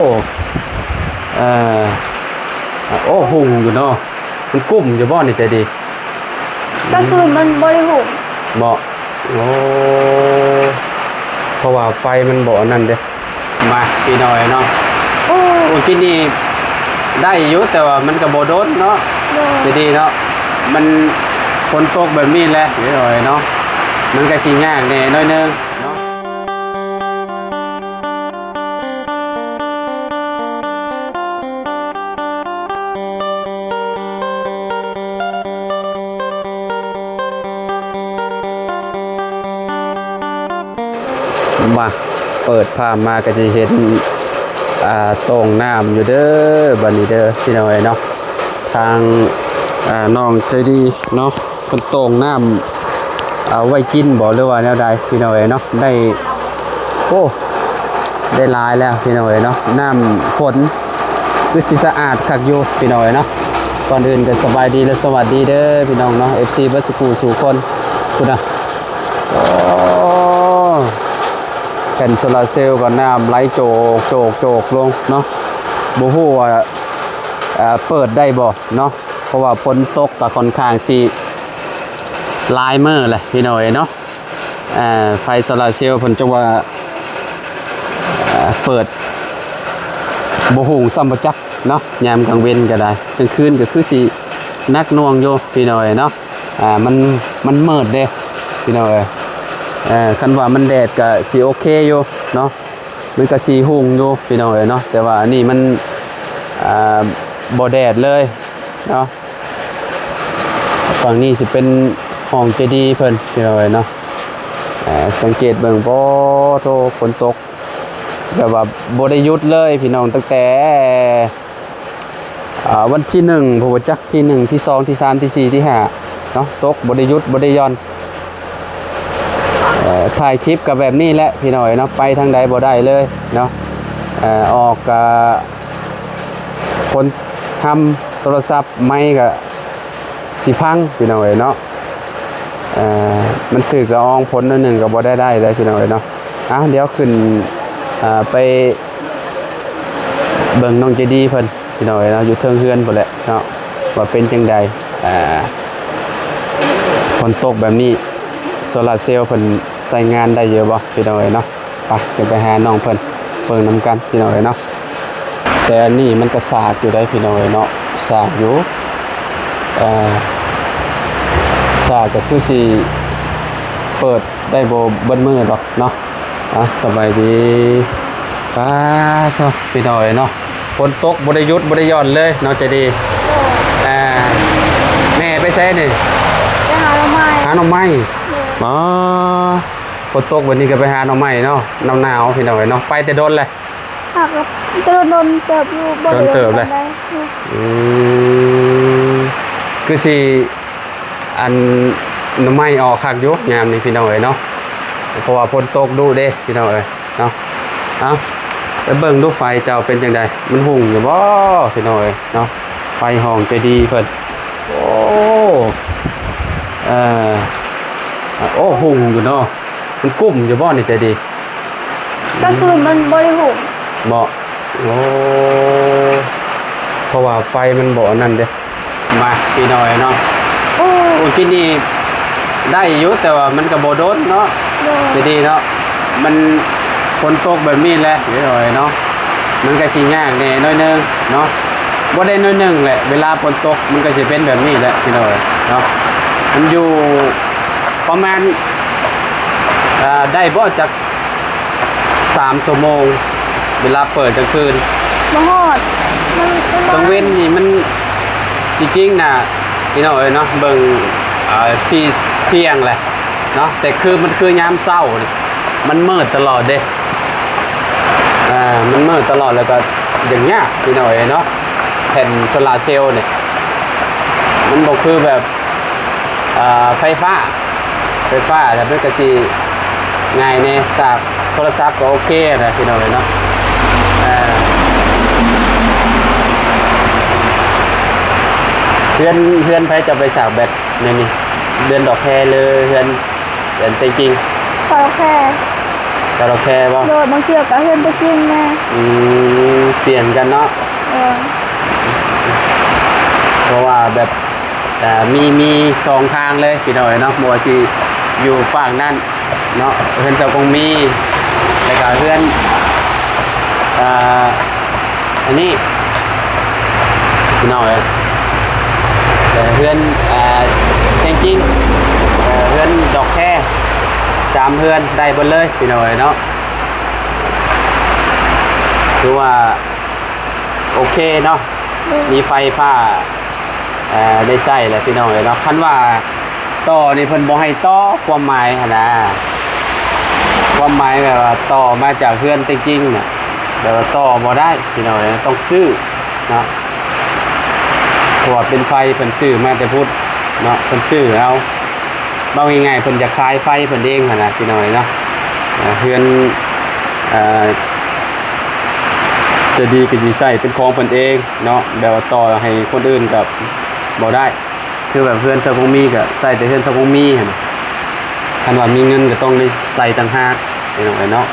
ໂອ້ ເອີ ໂອ້ ຮຸ່ງຢູ່ເນາະ. ມັນກຸ້ມຢູ່ບໍ່ນີ້ໃຈດີ? ກາງຄືນມັນບໍ່ໄດ້ຮຸ່ງ. ບໍ່? ໂອ້ ເພາະວ່າໄຟມັນບໍ່ອັນນັ້ນເດ້. ມາ ພີ່ນ້ອງເນາະ. ໂອ້ ມື້ກີ້ນີ້ໄດ້ຢູ່ ແຕ່ວ່າມັນກໍບໍ່ດົນເນາະ. ໂດຍ. ໃຈດີເນາະ. ມັນຝົນຕົກແບບນີ້ແຫຼະ ພີ່ນ້ອງເນາະ. ມັນກໍຊິຍາກແດ່ໜ້ອຍໜຶ່ງເນາະ. ມາ ເປີດພາບມາກໍຈະເຫັນ ອ່າ ໂຕ່ງນ້ຳຢູ່ເດີ ບັດນີ້ເດີ ພີ່ນ້ອງເອີຍເນາະ. ທາງ ອ່າ ນ້ອງໃຈດີເນາະ ເພິ່ນໂຕ່ງນ້ຳ ເອົາໄວ້ກິນບໍ່ ຫຼືວ່າແນວໃດ ພີ່ນ້ອງເອີຍເນາະ. ໄດ້ ໂອ້ ໄດ້ຫຼາຍແລ້ວ ພີ່ນ້ອງເອີຍເນາະ. ນ້ຳຝົນຄືຊິສະອາດຄັກຢູ່ ພີ່ນ້ອງເອີຍເນາະ. ກ່ອນອື່ນກໍສະບາຍດີ ແລະ ສະຫວັດດີເດີ ພີ່ນ້ອງເນາະ ເອັຟຊີ ເບິດສູ່ຜູ້ສູ່ຄົນ. ພຸ້ນນະ ໂອ້ ແຜ່ນໂຊລາເຊວກໍນ້ຳໄຫຼໂຈກໆໆລົງເນາະ. ບໍ່ຮູ້ວ່າ ເອີ ເປີດໄດ້ບໍ່ເນາະ ເພາະວ່າຝົນຕົກກໍຄ່ອນຂ້າງຊິຫຼາຍມື້ແຫຼະ ພີ່ນ້ອງເອີຍເນາະ. ເອີ ໄຟໂຊລາເຊວເພິ່ນຈັ່ງວ່າ ເອີ ເປີດບໍ່ຮຸ່ງຊ້ຳບໍ່ຈັກເນາະ. ຍາມກາງເວັນກໍໄດ້ ກາງຄືນກໍຄືຊິໜັກໜ່ວງຢູ່ ພີ່ນ້ອງເອີຍເນາະ. ອ່າ ມັນ ມັນມືດເດ້ ພີ່ນ້ອງເອີຍ. ເອີ ຄັນວ່າມັນແດດກໍຊິໂອເຄຢູ່ເນາະ ມັນກໍຊິຮຸ່ງຢູ່ ພີ່ນ້ອງເອີຍເນາະ. ແຕ່ວ່າອັນນີ້ມັນ ອ່າ ບໍ່ແດດເລີຍເນາະ. ຝັ່ງນີ້ຊິເປັນຫ້ອງເຈດີເພິ່ນ ພີ່ນ້ອງເອີຍເນາະ. ເອີ ສັງເກດເບິ່ງ ໂອ້ໂທ້ ຝົນຕົກແບບວ່າບໍ່ໄດ້ຢຸດເລີຍ ພີ່ນ້ອງ ຕັ້ງແຕ່ ອ່າ ວັນທີໜຶ່ງ ບໍ່ຮູ້ຈັກ ທີໜຶ່ງ ທີສອງ ທີສາມ ທີສີ່ ທີຫ້າເນາະ ຕົກບໍ່ໄດ້ຢຸດບໍ່ໄດ້ຢ່ອນ. ເອີ ຖ່າຍຄລິບກໍແບບນີ້ແຫຼະ ພີ່ນ້ອງເອີຍເນາະ ໄປທາງໃດບໍ່ໄດ້ເລີຍເນາະ. ເອີ ອອກກະຄົນທຳໂທລະສັບ ໄມກະຊິພັງ ພີ່ນ້ອງເອີຍເນາະ. ເອີ ມັນຖືກລະອອງຝົນໜ້ອຍໜຶ່ງກໍບໍ່ໄດ້ໄດ້ເລີຍ ພີ່ນ້ອງເອີຍເນາະ. ເອົາ ດຽວຂຶ້ນ ເອີ ໄປເບິ່ງນ້ອງເຈດີເພິ່ນ ພີ່ນ້ອງເອີຍເນາະ ຢູ່ເທິງເຮືອນພຸ້ນແຫຼະເນາະ ວ່າເປັນຈັ່ງໃດ. ອ່າ ຝົນຕົກແບບນີ້ ໂຊລາເຊວເພິ່ນໃຊ້ງານໄດ້ຢູ່ບໍ່ ພີ່ນ້ອງເອີຍເນາະ? ໄປ ຈະໄປຫານ້ອງເພິ່ນເບິ່ງນຳກັນ ພີ່ນ້ອງເອີຍເນາະ. ແຕ່ອັນນີ້ມັນກໍສາກຢູ່ໄດ໋ ພີ່ນ້ອງເອີຍເນາະ ສາກຢູ່. ເອີ ສາກກໍຄືຊິເປີດໄດ້ບໍ່ເບິດມື້ດອກເນາະ. ອ່ະ ສະບາຍດີ. ປາໂທ້ ພີ່ນ້ອງເອີຍເນາະ ຝົນຕົກບໍ່ໄດ້ຢຸດບໍ່ໄດ້ຢ່ອນເລີຍເນາະ ໃຈດີ. ໂດຍ. ອ່າ ແມ່ໄປໃສນີ້? ໄປຫາໜໍ່ໄມ້. ຫາໜໍ່ໄມ້. ໂດຍ. ອໍ ຝົນຕົກແບບນີ້ກໍໄປຫາໜໍ່ໄມ້ເນາະ ໜາວໆ ພີ່ນ້ອງເອີຍເນາະ. ໄປແຕ່ດົນແລ້ວ? ຫາກໍແຕ່ດົນເຕີບຢູ່ ບໍ່ໄດ້ດົນເຕີບແລ້ວ. ອືມ ຄືຊິ ອັນ ໜໍ່ໄມ້ອອກຄັກຢູ່ຍາມນີ້ ພີ່ນ້ອງເອີຍເນາະ ເພາະວ່າຝົນຕົກດຸເດ້ ພີ່ນ້ອງເອີຍເນາະ. ເອົາ ໄປເບິ່ງດູໄຟເຈົ້າເປັນຈັ່ງໃດ ມັນຮຸ່ງຢູ່ບໍ່ ພີ່ນ້ອງເອີຍເນາະ. ໄຟຫ້ອງເຈດີເພິ່ນ ໂອ້ ເອີ ໂອ້ ຮຸ່ງຢູ່ເນາະ. ມັນກຸ້ມຢູ່ບໍ່ນີ້ໃຈດີ? ກາງຄືນມັນບໍ່ໄດ້ຮຸ່ງ. ບໍ່? ໂອ້ ເພາະວ່າໄຟມັນບໍ່ອັນນັ້ນເດ້. ມາ ພີ່ນ້ອງເນາະ. ໂອ້ ມື້ກີ້ນີ້ໄດ້ຢູ່ ແຕ່ວ່າມັນກໍບໍ່ດົນເນາະ. ໂດຍ. ໃຈດີເນາະ ມັນຝົນຕົກແບບນີ້ແຫຼະ ພີ່ນ້ອງເນາະ. ມັນກໍຊິຍາກແດ່ໜ້ອຍໜຶ່ງເນາະ ບໍ່ໄດ້ໜ້ອຍໜຶ່ງແຫຼະ ເວລາຝົນຕົກມັນກໍຊິເປັນແບບນີ້ແຫຼະ ພີ່ນ້ອງເນາະ. ມັນຢູ່ປະມານ ເອີ ໄດ້ບໍ່ຈັກສາມຊົ່ວໂມງ ເວລາເປີດກາງຄືນ. ບໍ່ຮອດ ມັນ ມັນ ກາງເວັນນີ້ມັນ ຈິງໆນະ ພີ່ນ້ອງເອີຍເນາະ ເບິ່ງ ເອີ ສີ່ທ່ຽງແຫຼະເນາະ ແຕ່ຄືມັນຄືຍາມເຊົ້ານີ້ ມັນມືດຕະຫຼອດເດ້. ເອີ ມັນມືດຕະຫຼອດ ແລ້ວກໍຢາກຍາກ ພີ່ນ້ອງເອີຍເນາະ ແຜ່ນໂຊລາເຊວນີ້ ມັນບໍ່ຄືແບບ ເອີ ໄຟຟ້າ ໄຟຟ້າແລ້ວມັນກໍຊິງ່າຍແດ່ ສາກໂທລະສັບກໍໂອເຄນະ ພີ່ນ້ອງເອີຍເນາະ. ເອີ ເຮືອນ ເຮືອນໃຜຈະໄປສາກແບັດແນວນີ້? ເຮືອນດອກແຄ ຫຼືເຮືອນ ເຮືອນເຕັງຈິງ? ດອກແຄ. ເຈົ້າດອກແຄບໍ່? ໂດຍ ບາງເທື່ອກໍເຮືອນຕົວຈິງແດ່. ອືມ ປ່ຽນກັນເນາະ. ເອີ ເພາະວ່າແບບ ເອີ ມີ ມີສອງທາງເລີຍພີ່ນ້ອງເອີຍເນາະ, ບໍ່ວ່າຊິຢູ່ຟາກນັ້ນເນາະ ເຮືອນເຈົ້າຄົງມີ ແລ້ວກໍເຮືອນ ເອີ ອັນນີ້ພີ່ນ້ອງເອີຍ ເຮືອນ ເອີ ແຈ້ງຈິງ ເຮືອນດອກແຄ ສາມເຮືອນໄດ້ເບິດເລີຍພີ່ນ້ອງເອີຍເນາະ. ຖືວ່າໂອເຄເນາະ ມີໄຟຟ້າ ເອີ ໄດ້ໃຊ້ແລ້ວພີ່ນ້ອງເອີຍເນາະ. ຄັນວ່າຕໍ່ນີ້ເພິ່ນບໍ່ໃຫ້ຕໍ່ ຄວາມໝາຍຫັ້ນນະ ຄວາມໝາຍແບບວ່າຕໍ່ມາຈາກເຮືອນແຈ້ງຈິງນະ ແບບວ່າຕໍ່ບໍ່ໄດ້ພີ່ນ້ອງເອີຍ ຕ້ອງຊື້ເນາະ. ເພາະວ່າເປັນໄຟເພິ່ນຊື້ມາແຕ່ພຸ້ນເນາະ ເພິ່ນຊື້ເອົາ ເວົ້າງ່າຍໆ ເພິ່ນຈະຂາຍໄຟເພິ່ນເອງຫັ້ນນະພີ່ນ້ອງເອີຍເນາະ. ເອີ ເຮືອນ ເອີ ໃຈດີກໍຊິໃຊ້ເປັນຂອງເພິ່ນເອງເນາະ ແບບວ່າຕໍ່ໃຫ້ຄົນອື່ນກໍບໍ່ໄດ້ ຄືແບບເຮືອນຊາວຄົງມີກໍໃຊ້ແຕ່ເຮືອນຊາວຄົງມີຫັ້ນ. ຄັນວ່າມີເງິນກໍຕ້ອງໄດ້ໃຊ້ຕ່າງຫາກພີ່ນ້ອງເອີຍເນາະ.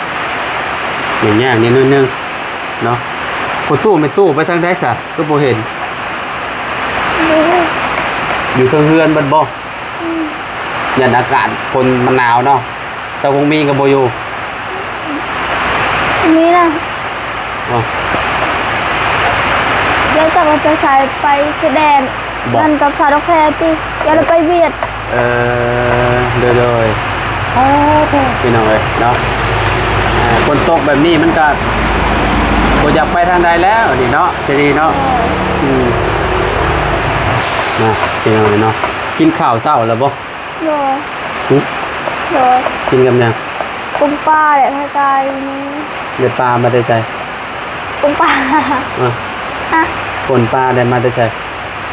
ຫຍຸ້ງຍາກນິດໜ້ອຍໜຶ່ງເນາະ. ພໍ່ຕູ້ແມ່ຕູ້ໄປທາງໃດຊະ ຄືບໍ່ເຫັນ? ຢູ່ເທິງເຮືອນເບິດບໍ່? ອືມ ຢ້ານອາກາດຝົນມັນໜາວເນາະ. ເຈົ້າຄົງມີກໍບໍ່ຢູ່? ມີນະ. ອໍ ແລ້ວຈັກວ່າໄປໃສ ໄປຊາຍແດນ ບໍ່ ນັ້ນກັບສາວດອກແຄຕິ ຢ້ານລາວໄປຫວຽດ. ເອີ ໂດຍໆ ໂອ້ ພີ່ນ້ອງເອີຍເນາະ. ອ່າ ຝົນຕົກແບບນີ້ມັນກໍບໍ່ຢາກໄປທາງໃດແລ້ວນີ້ເນາະ ຈະດີເນາະ. ເອີ ອືມ ນະ ພີ່ນ້ອງເອີຍເນາະ. ກິນຂ້າວເຊົ້າແລ້ວບໍ່? ໂດຍ ຫຶ? ໂດຍ ກິນກັບຫຍັງ? ປີ້ງປາແຫຼະ ໄຂ່ໄກ່ນີ້. ໄດ້ປາມາແຕ່ໃສ? ປີ້ງປາ. ອະ ຮະ? ປີ້ງປາໄດ້ມາແຕ່ໃສ?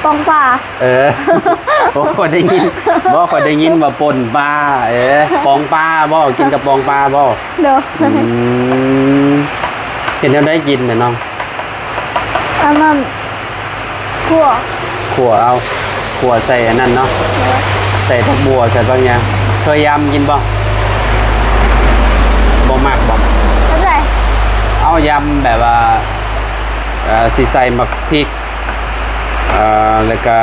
ປ້ອງປາ. ເອີ ໂອ້ ຂ້ອຍໄດ້ຍິນ ບໍ່ ຂ້ອຍໄດ້ຍິນວ່າປົ່ນປາ. ເອີ ປ້ອງປາບໍ່? ກິນກັບປ້ອງປາບໍ່? ໂດຍ ອືມ ເຮັດແນວໃດກິນນະນ້ອງ? ອັນນັ້ນ ຂົ້ວ ຂົ້ວເອົາ ຂົ້ວໃສ່ອັນນັ້ນເນາະ. ໂດຍ ໃສ່ຜັກບົວ ໃສ່ຜັກຫຍັງ. ເຄີຍຢຳກິນບໍ່? ບໍ່ມັກບໍ່? ເຂົ້າໃຈ. ເອົາ ຢຳແບບວ່າ ເອີ ຊິໃສ່ໝາກພິກ ເອີ ແລ້ວກະ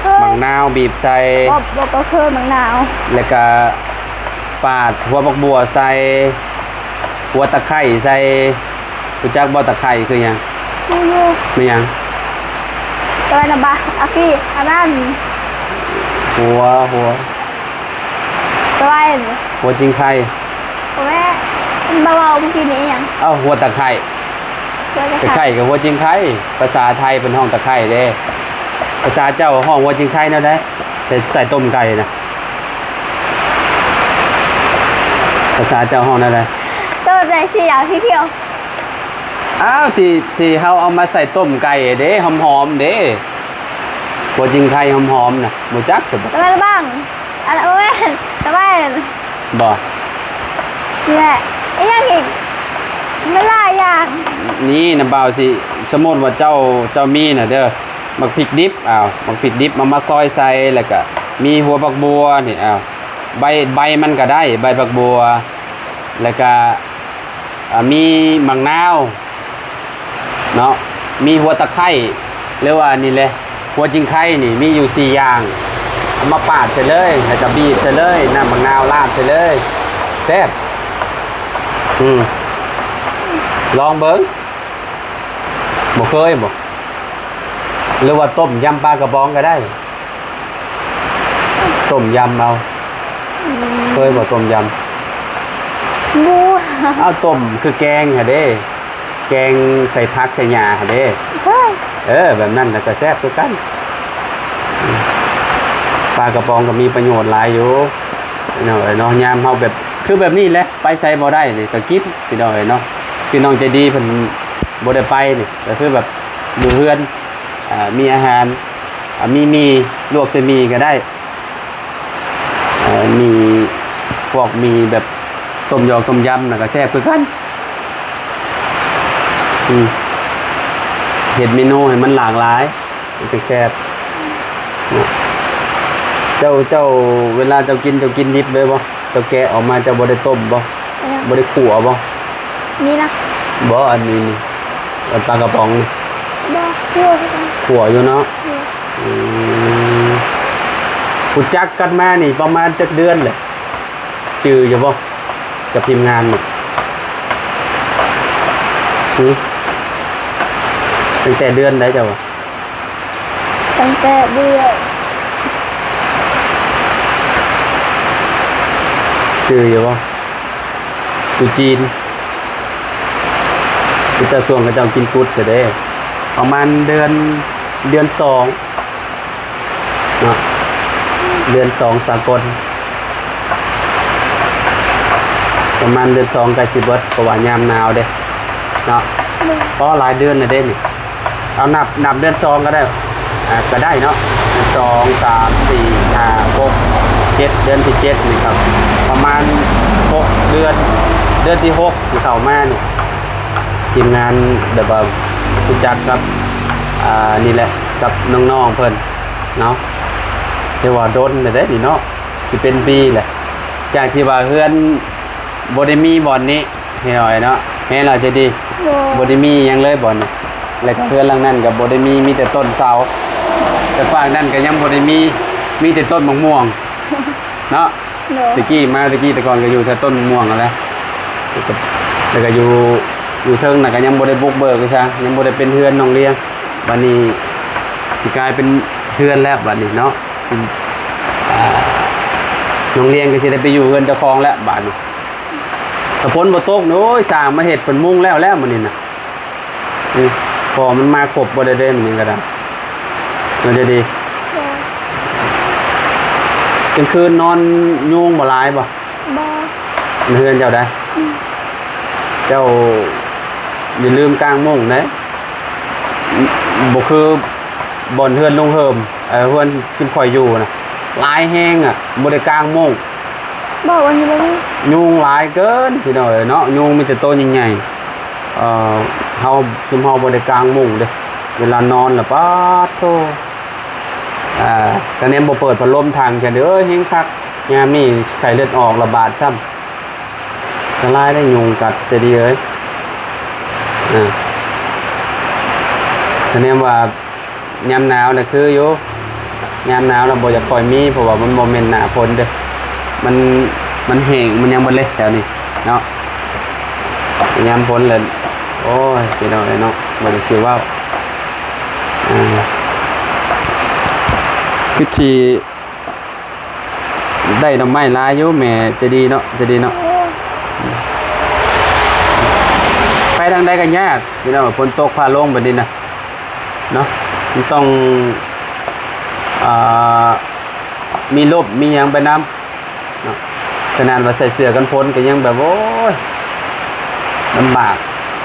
ເຄີຍ ໝາກນາວບີບໃສ່. ບໍ່ ບໍ່ ບໍ່ເຄີຍໝາກນາວ. ແລ້ວກະປາດຫົວຜັກບົວໃສ່ ຫົວຕະໄຄໃສ່. ຮູ້ຈັກບໍ່ ຕະໄຄຄືຫຍັງ? ຮູ້ຢູ່. ແມ່ນຫຍັງ? ຕະໄຄນະບະ ອາຄີ ອັນນັ້ນ ຫົວ ຫົວ ຕະໄຄ ຫົວຈິງໄຄ. ບໍ່ແມ່ນ ມັນເວົ້າເມື່ອກີ້ນີ້ອີຫຍັງ? ເອົ້າ ຫົວຕະໄຄ. ຕະໄຄກໍຫົວຈິງໄຄ ພາສາໄທເພິ່ນຮ້ອງຕະໄຄເດ້. ພາສາເຈົ້າຮ້ອງຫົວຈິງໄຄແນວໃດ? ໃສ່ ໃສ່ຕົ້ມໄກ່ນະ ພາສາເຈົ້າຮ້ອງແນວໃດ? ຕົ້ມໄກ່ສີຂຽວ ສີຂຽວ. ອ້າວ ທີ່ ທີ່ເຮົາເອົາມາໃສ່ຕົ້ມໄກ່ເດ້ ຫອມໆເດ້ ຫົວຈິງໄຄຫອມໆນະ ບໍ່ຈັກຊະບໍ່? ຕະໄບລະບັງ ອັນ ໂອ້ຍ ຕະໄບ ບໍ່ ແຫຼະ ອີຫຍັງອີກ ມັນຫຼາຍຢ່າງ. ນີ້ນະ ບ່າວຊິ ສົມມຸດວ່າເຈົ້າ ເຈົ້າມີນະເດີ ໝາກພິກດິບ ອ້າວ ໝາກພິກດິບເອົາມາຊອຍໃສ່ ແລ້ວກະມີຫົວຜັກບົວນີ້ ອ້າວ ໃບ ໃບມັນກະໄດ້ ໃບຜັກບົວ ແລ້ວກະ ອ່າ ມີໝາກນາວເນາະ ມີຫົວຕະໄຄ ຫຼືວ່ານີ້ແຫຼະ ຫົວຈິງໄຄນີ້ມີຢູ່ສີ່ຢ່າງ ເອົາມາປາດໃສ່ເລີຍ ແລ້ວກະບີບໃສ່ເລີຍ ນ້ຳໝາກນາວລາດໃສ່ເລີຍ ແຊບ. ອືມ ລອງເບິ່ງ ບໍ່ເຄີຍບໍ່? ຫຼືວ່າຕົ້ມຢຳປາກະປ໋ອງກໍໄດ້. ຕົ້ມຢຳເອົາ. ອືມ ເຄີຍບໍ່ຕົ້ມຢຳ? ບໍ່. ເອົາ ຕົ້ມຄືແກງຫັ້ນເດ້ ແກງໃສ່ຜັກໃສ່ຫຍ້າຫັ້ນເດ້. ເຄີຍ. ເອີ ແບບນັ້ນນະກໍແຊບຄືກັນ. ປາກະປ໋ອງກໍມີປະໂຫຍດຫຼາຍຢູ່ເນາະ ເນາະ ຍາມເຮົາແບບ ຄືແບບນີ້ແຫຼະ ໄປໃສບໍ່ໄດ້ນີ້ກໍກິນ ພີ່ນ້ອງເອີຍເນາະ. ພີ່ນ້ອງໃຈດີເພິ່ນບໍ່ໄດ້ໄປນີ້ ກໍຄືແບບຢູ່ເຮືອນ ອ່າ ມີອາຫານ ອ່າ ມີໝີ່ ລວກໃສ່ໝີ່ກໍໄດ້ ເອີ ໝີ່ ພວກໝີ່ແບບຕົ້ມຢອກຕົ້ມຢຳນະກໍແຊບຄືກັນ. ອືມ ເຮັດເມນູໃຫ້ມັນຫຼາກຫຼາຍ ມັນຈຶ່ງແຊບ. ເຈົ້າ ເຈົ້າ ເວລາເຈົ້າກິນ ເຈົ້າກິນດິບເລີຍບໍ່? ເຈົ້າແກະອອກມາ ເຈົ້າບໍ່ໄດ້ຕົ້ມບໍ່? ເອີ ບໍ່ໄດ້ຂົ້ວບໍ່? ນີ້ນະ ບໍ່ ອັນນີ້ນີ້ ອັນປາກະປ໋ອງນີ້ ບໍ່ ຂົ້ວຄືກັນ ຂົ້ວຢູ່ເນາະ. ອືມ ອືມ ຮູ້ຈັກກັນມານີ້ປະມານຈັກເດືອນແຫຼະ? ຈື່ຢູ່ບໍ່ ກັບທີມງານນີ້? ຫື? ຕັ້ງແຕ່ເດືອນໃດເຈົ້າວ່າ? ຕັ້ງແຕ່ເດືອນ ຈື່ຢູ່ບໍ່? ຕຸຈີນ ເຂົາເຈົ້າ ຊ່ວງເຂົາເຈົ້າກິນກຸດເດ້ ປະມານເດືອນ ເດືອນສອງເນາະ ເດືອນສອງສາກົນ ປະມານເດືອນສອງໃກ້ຊິເບິດ ເພາະວ່າຍາມໜາວເດ້ເນາະ. ໂດຍ ພໍຫຼາຍເດືອນແລ້ວເດ້ນີ້. ເອົານັບ ນັບເດືອນສອງກໍໄດ້ ອ່າ ກໍໄດ້ເນາະ ສອງ ສາມ ສີ່ ຫ້າ ຫົກ ເຈັດ ເດືອນທີເຈັດນີ້ກໍປະມານຫົກເດືອນ ເດືອນທີຫົກທີ່ເຂົ້າມານີ້ ທີມງານແບບວ່າຮູ້ຈັກກັບ ອ່າ ນີ້ແຫຼະ ກັບນ້ອງໆເພິ່ນເນາະ ຖືວ່າດົນແລ້ວເດ້ນີ້ເນາະ ຊິເປັນປີແຫຼະ ຈາກທີ່ວ່າເຮືອນບໍ່ໄດ້ມີບ່ອນນີ້ ເຮັດໜ້ອຍເນາະ ແມ່ນແລ້ວໃຈດີ ໂດຍ ບໍ່ໄດ້ມີຫຍັງເລີຍບ່ອນນີ້ ແລ້ວກໍເຮືອນຫຼັງນັ້ນກໍບໍ່ໄດ້ມີ ມີແຕ່ຕົ້ນເສົາ ແຕ່ຟາກນັ້ນກໍຍັງບໍ່ໄດ້ມີ ມີແຕ່ຕົ້ນໝາກມ່ວງເນາະ. ໂດຍ ແຕ່ກີ້ມາ ແຕ່ກີ້ແຕ່ກ່ອນກໍຢູ່ແຕ່ຕົ້ນໝາກມ່ວງຫັ້ນແຫຼະ ແລ້ວກໍ ແລ້ວກໍຢູ່ ຢູ່ເທິງນັ້ນກໍຍັງບໍ່ໄດ້ບຸກເບີກອີກຊະ ຍັງບໍ່ໄດ້ເປັນເຮືອນນ້ອງລຽງ ບັດນີ້ຊິກາຍເປັນເຮືອນແລ້ວບັດນີ້ເນາະ. ອ່າ ນ້ອງລຽງກໍຊິໄດ້ໄປຢູ່ເຮືອນເຈົ້າຂອງແລ້ວບາດນີ້ ຖ້າຝົນບໍ່ຕົກນີ້ ໂອ້ຍ ສ້າງມາເຮັດເພິ່ນມຸງແລ້ວແລ້ວມື້ນີ້ນະ ອື ເພາະມັນມາຄົບເບິດແລ້ວເດ້ ມັນຍັງກະດາ ມັນຈະດີ. ໂດຍ ກາງຄືນນອນຍຸງບໍ່ຫຼາຍບໍ່? ບໍ່ ໃນເຮືອນເຈົ້າໄດ໋ ອື ເຈົ້າຢ່າລືມກາງມຸ້ງເດ້ ບໍ່ຄືບ່ອນເຮືອນລຸງເຮີມ ເອີ ເຮືອນຊຸມຂ້ອຍຢູ່ນະ ຫຼາຍແຮງອະ ບໍ່ໄດ້ກາງມຸ້ງ. ບໍ່ ອັນນີ້ບໍ່ມີ ຍຸງຫຼາຍເກີນ ພີ່ນ້ອງເອີຍເນາະ ຍຸງມີແຕ່ໂຕໃຫຍ່ໆ ເອີ ເຮົາ ຊຸມເຮົາບໍ່ໄດ້ກາງມຸ້ງເດ້ ເວລານອນລະ ປາດໂທ້ ອ່າ ກະແນມບໍ່ເປີດພັດລົມຖັງ ຈັ່ງໃດເອີຍ ແຮງຄັກ ຍາມນີ້ໄຂ້ເລືອດອອກລະບາດຊ້ຳ. ອັນຕະລາຍເດ້ ຍຸງກັດ ໃຈດີເອີຍ ເອີ ກະແນມວ່າຍາມໜາວນະຄືຢູ່ ຍາມໜາວລະບໍ່ຢາກຄ່ອຍມີ ເພາະວ່າມັນບໍ່ແມ່ນໜ້າຝົນເດ້ ມັນ ມັນແຫ້ງ ມັນຫຍັງໝົດເລີຍແຖວນີ້ເນາະ ຍາມຝົນລະ ໂອ້ຍ ພີ່ນ້ອງເອີຍເນາະ ບໍ່ຢາກຊິເວົ້າ ເອີ ຄືຊິ ໄດ້ໜໍ່ໄມ້ຫຼາຍຢູ່ ແມ່ໃຈດີເນາະ ໃຈດີເນາະ ໄປທາງໃດກໍຍາກ ພີ່ນ້ອງ ຝົນຕົກຟ້າລົງແບບນີ້ນະເນາະ ມັນຕ້ອງ ອ່າ ມີລົບມີຫຍັງໄປນຳເນາະ ຂະໜາດວ່າໃສ່ເສື້ອກັນຝົນກໍຍັງແບບ ໂອ້ຍ ລຳບາກ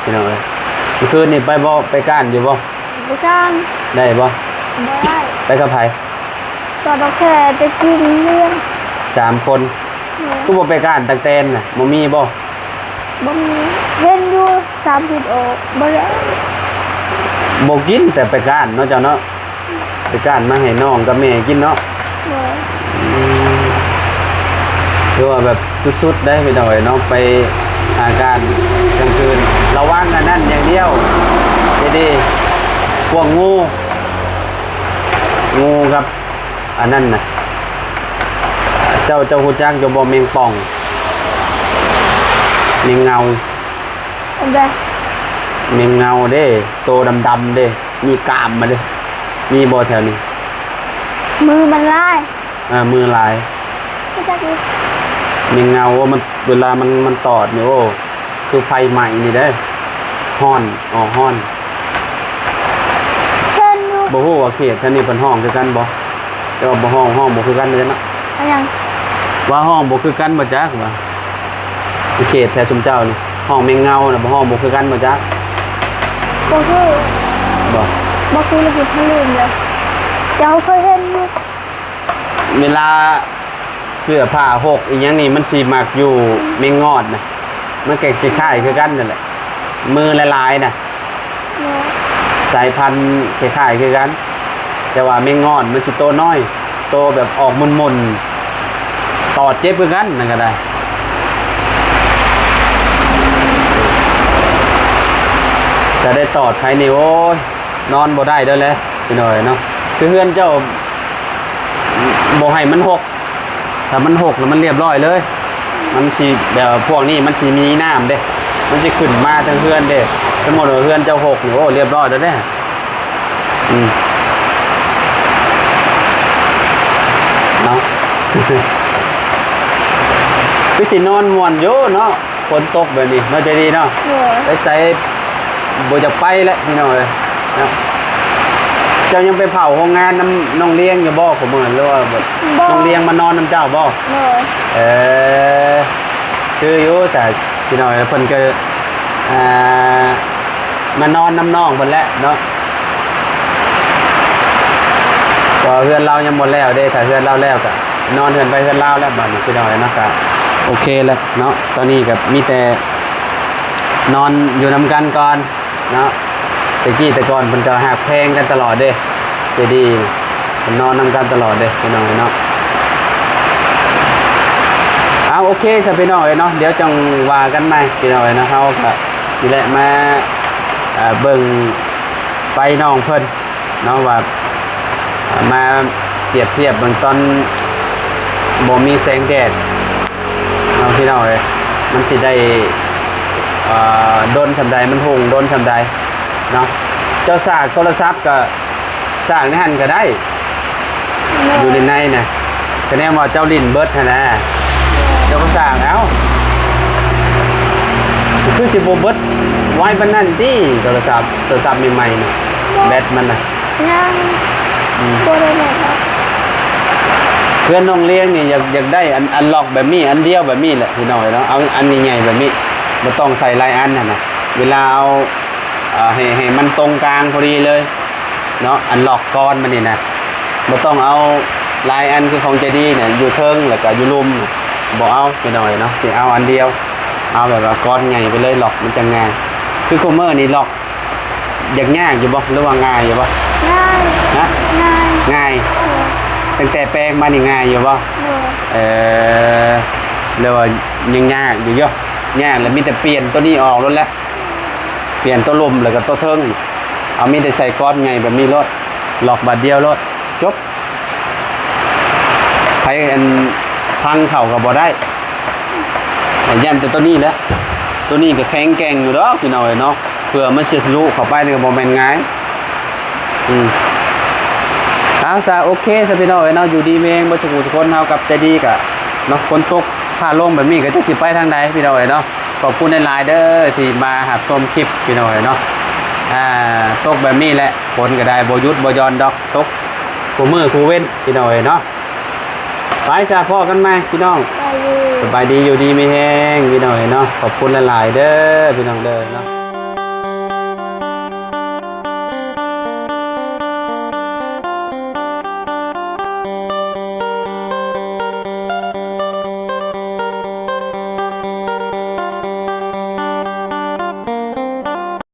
ພີ່ນ້ອງເອີຍ. ມື້ຄືນນີ້ໄປບໍ່ ໄປກ້ານຢູ່ບໍ່? ໄປກ້ານ ໄດ້ບໍ່? ບໍ່ໄດ້. ໄປກັບໃຜ? ສອດດອກແຄ່ແຕ່ກິນເລື່ອງ ສາມຄົນ. ໂດຍ. ຄືບໍ່ໄປກ້ານຕັກແຕນນະ ບໍ່ມີບໍ່? ບໍ່ມີ ເຫັນຢູ່ ສາມທິດອອກ ບໍ່ໄດ້ ບໍ່ກິນ ແຕ່ໄປກ້ານເນາະເຈົ້າເນາະ ໄປກ້ານມາໃຫ້ນ້ອງກັບແມ່ກິນເນາະ. ໂດຍ. ອືມ ຖືວ່າແບບສຸດໆ ໄດ໋ ພີ່ນ້ອງເອີຍເນາະ ໄປຫາກ້ານກາງຄືນ ລະວັງອັນນັ້ນຢ່າງດຽວ ເດໆ ພວກງູ ງູກັບ ອັນນັ້ນນະ ເຈົ້າ ເຈົ້າຮູ້ຈັກຢູ່ບໍ່ ແມງປ່ອງ ແມງເງົາ ອັນໃດ? ແມງເງົາເດ້ ໂຕດຳໆ ເດ້ ມີກ້າມມາເດ້ ມີບໍ່ແຖວນີ້? ມືມັນຫຼາຍ ເອີ ມືຫຼາຍ ຮູ້ຈັກຢູ່ ແມງເງົາ ໂອ້ ມັນ ເວລາມັນ ມັນຕອດນີ້ ໂອ້ ຄືໄຟໄໝ້ນີ້ເດ້ ຮ້ອນ ອໍ ຮ້ອນ ເຫັນຢູ່ ບໍ່ຮູ້ວ່າເຂດແຖວນີ້ເພິ່ນຮ້ອງຄືກັນບໍ່? ແຕ່ວ່າບໍ່ຮ້ອງ ຮ້ອງບໍ່ຄືກັນເດ້ເນາະ. ອາຫຍັງ? ວ່າຮ້ອງບໍ່ຄືກັນບໍ່ຈັກວ່າ ເຂດແຖວຊຸມເຈົ້ານີ້ ຮ້ອງແມງເງົານະ ບໍ່ ຮ້ອງບໍ່ຄືກັນບໍ່ຈັກ? ບໍ່ຄື ບໍ່ ບໍ່ຄື ຫຼືຜິດ ເຮົາລືມແລ້ວ ແຕ່ເຮົາເຄີຍເຫັນຢູ່. ເວລາເສື້ອຜ້າຫົກອີ່ຫຍັງນີ້ ມັນຊິມັກຢູ່ແມງງອດນະ ມັນກໍຄ້າຍໆຄືກັນນັ້ນແຫຼະ ມືຫຼາຍໆນະ ສາຍພັນຄ້າຍໆຄືກັນ ແຕ່ວ່າແມງງອດມັນຊິໂຕນ້ອຍ ໂຕແບບອອກໝຸ່ນໆ ຕອດເຈັບຄືກັນ ນັ້ນກໍໄດ້. ຖ້າໄດ້ຕອດໄປນີ້ ໂອ້ຍ ນອນບໍ່ໄດ້ເດີແຫຼະ ພີ່ນ້ອງເອີຍເນາະ. ຄືເຮືອນເຈົ້າບໍ່ໃຫ້ມັນຮົກ ຖ້າມັນຮົກແລ້ວມັນລຽບຮ້ອຍເລີຍ ມັນຊິແບບພວກນີ້ມັນຊິມີນ້ຳເດ້ ມັນຊິຂຶ້ນມາເທິງເຮືອນເດ້. ສົມມຸດວ່າເຮືອນເຈົ້າຮົກນີ້ ໂອ້ ລຽບຮ້ອຍເລີຍເດ້. ອືມ ເນາະ ຄືຊິນອນມ່ວນຢູ່ເນາະ ຝົນຕົກແບບນີ້ເນາະ ໃຈດີເນາະ. ໂດຍ ໄປໃສບໍ່ຢາກໄປແຫຼະ ພີ່ນ້ອງເອີຍເນາະ. ເຈົ້າຍັງໄປເຝົ້າໂຮງງານນຳນ້ອງລຽງຢູ່ບໍ່ ຂອງມື້ ຫຼືວ່າແບບ ບໍ່ ນ້ອງລຽງມານອນນຳເຈົ້າບໍ່? ໂດຍ ເອີ ຄືຢູ່ຊະ ພີ່ນ້ອງເອີຍ ເພິ່ນກໍ ອ່າ ມານອນນຳນ້ອງເພິ່ນແຫຼະເນາະ ເພາະເຮືອນລາວຍັງບໍ່ແລ້ວເດ້. ຖ້າເຮືອນລາວແລ້ວກໍນອນເຮືອນໃຜເຮືອນລາວແລ້ວ ບາດນີ້ ພີ່ນ້ອງເອີຍເນາະ. ກໍໂອເຄແລ້ວເນາະ ຕອນນີ້ກໍມີແຕ່ນອນຢູ່ນຳກັນກ່ອນເນາະ. ແຕ່ກີ້ແຕ່ກ່ອນເພິ່ນກໍຮັກແພງກັນຕະຫຼອດເດ້ ໃຈດີ ເພິ່ນນອນນຳກັນຕະຫຼອດເດ້ ພີ່ນ້ອງເອີຍເນາະ. ເອົາ ໂອເຄຊະ ພີ່ນ້ອງເອີຍເນາະ ດຽວຈັ່ງວ່າກັນໃໝ່ ພີ່ນ້ອງເອີຍເນາະ. ເຮົາກໍ ນີ້ແຫຼະ ມາ ເອີ ເບິ່ງໄຟນ້ອງເພິ່ນເນາະ ວ່າ ເອີ ມາປຽບທຽບເບິ່ງຕອນບໍ່ມີແສງແດດເນາະ ພີ່ນ້ອງເອີຍ ມັນຊິໄດ້ ເອີ ດົນສ່ຳໃດ ມັນຮຸ່ງດົນສ່ຳໃດເນາະ. ເຈົ້າສາກໂທລະສັບກໍ ສ້າງໃນຫັ້ນກໍໄດ້ ໂດຍ ຢູ່ໃນໃນນະ ຄະແນນວ່າເຈົ້າຫຼິ້ນເບິດຫັ້ນນະ ເຈົ້າກໍສ້າງເອົາ. ຄືຊິບໍ່ເບິດໄວປານນັ້ນຕິ ໂທລະສັບ ໂທລະສັບໃໝ່ໆນະ ບໍ່ ແບັດມັນນະ ຍັງ ອືມ ບໍ່ໄດ້ແບັດເນາະ. ເພື່ອນນ້ອງລຽງນີ້ ຢາກ ຢາກໄດ້ອັນ ອັນລັອກແບບນີ້ ອັນດຽວແບບນີ້ແຫຼະ ພີ່ນ້ອງເອີຍເນາະ. ເອົາອັນໃຫຍ່ໆແບບນີ້ ບໍ່ຕ້ອງໃສ່ຫຼາຍອັນຫັ້ນນະ ເວລາເອົາ ເອີ ໃຫ້ ໃຫ້ມັນຕົງກາງພໍດີເລີຍເນາະ ອັນລັອກກ້ອນມັນນີ້ນະ. ບໍ່ຕ້ອງເອົາຫຼາຍອັນຄືຂອງໃຈດີນະ ຢູ່ເທິງແລ້ວກໍຢູ່ລຸ່ມ ບໍ່ເອົາ ພີ່ນ້ອງເອີຍເນາະ. ຊິເອົາອັນດຽວ ເອົາແບບວ່າກ້ອນໃຫຍ່ໄປເລີຍ ລັອກມັນຈັ່ງງ່າຍ. ຄືຄຸມມື້ນີ້ລັອກ ຢາກຍາກຢູ່ບໍ່ ຫຼືວ່າງ່າຍຢູ່ບໍ່? ງ່າຍ ຮະ? ງ່າຍ ງ່າຍ ເອີ ຕັ້ງແຕ່ແປງມານີ້ງ່າຍຢູ່ບໍ່? ໂດຍ ເອີ ຫຼືວ່າຍັງຍາກຢູ່? ຍາກແລ້ວ ມີແຕ່ປ່ຽນໂຕນີ້ອອກໂລດແຫຼະ. ປ່ຽນໂຕລຸ່ມແລ້ວກໍໂຕເທິງ ເອົາມີແຕ່ໃສ່ກ້ອນໃຫຍ່ແບບນີ້ໂລດ ລັອກບາດດຽວໂລດ ຈົບ. ໃຜອັນພັງເຂົ້າກໍບໍ່ໄດ້ ຢ້ານແຕ່ໂຕນີ້ແຫຼະ. ໂຕນີ້ກໍແຂງແກ່ງຢູ່ດອກ ພີ່ນ້ອງເອີຍເນາະ ເພື່ອມັນຊິທະລຸເຂົ້າໄປນີ້ກໍບໍ່ແມ່ນງ່າຍ. ອືມ ເອົາຊະ ໂອເຄຊະ ພີ່ນ້ອງເອີຍເນາະ ຢູ່ດີມີແຮງເບິດສູ່ຜູ້ທຸກຄົນ. ເຮົາກັບໃຈດີກະເນາະ ຝົນຕົກຟ້າລົງແບບນີ້ກໍຈັກຊິໄປທາງໃດ ພີ່ນ້ອງເອີຍເນາະ. ຂອບຄຸນຫຼາຍໆເດີ ທີ່ມາຮັບຊົມຄລິບ ພີ່ນ້ອງເອີຍເນາະ. ອ່າ ຕົກແບບນີ້ແຫຼະ ຝົນກໍໄດ້ບໍ່ຢຸດບໍ່ຢ່ອນດອກ ຕົກຄູ່ມື້ຄູ່ເວັນ ພີ່ນ້ອງເອີຍເນາະ. ໄປຊະ ພໍ້ກັນໃໝ່ ພີ່ນ້ອງ ສະບາຍດີ ສະບາຍດີ ຢູ່ດີມີແຮງ ພີ່ນ້ອງເອີຍເນາະ. ຂອບຄຸນຫຼາຍໆເດີ ພີ່ນ້ອງເດີເນາະ.